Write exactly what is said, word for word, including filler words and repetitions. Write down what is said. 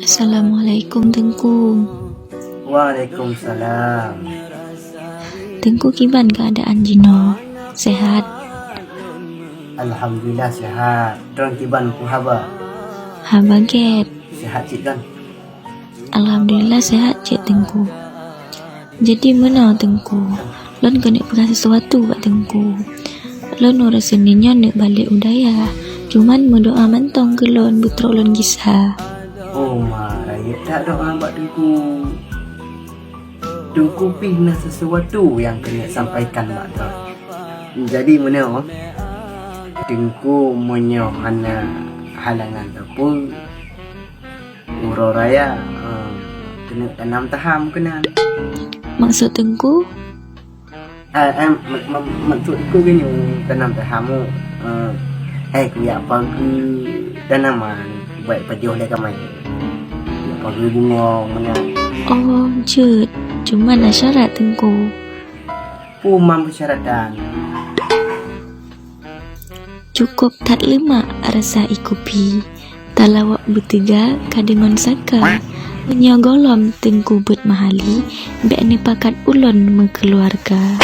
Assalamualaikum, Teungku. Waalaikumsalam. Teungku, kiban keuadaan jinoe? Sehat? Alhamdulillah, sehat. Droen kiban peue haba? Haba gét. Sehat cit kan? Alhamdulillah, sehat cit, Teungku. Jadi meunoe, Teungku, lôn keuneuk peugah sesuatu bak Teungku. Lôn uroe Senin nyoe neuk balek u dayah, cuman meudoa mantong keu lôn beutrok lôn gisa. Oh, ma, rayeuk that doa bak Teungku. Teungku pih na sesuatu nyang keuneuk sampaikan bak droe. Jadi meunoe, Teungku, meunyoe hana halangan teupeu, uroe raya, eh, keuneuk tanam taham keunan. Maksud Teungku? Eh, eh, mak-, mak-, maksud Teungku geutanam taham, eh, eh, kuyak pageue tanaman, buet pajoh lé kamai. Kuyak pageue bungong, meunan. Oh, jeuet. Cuma na syarat, Teungku. Peue man peusyaratan? Cukôp that leumak rasa ie kupi, talawak beuteuga ka deungon saka. Meunyoe gohlom Teungku beuet meuhali, bék neupakat ulôn meukeuluwarga.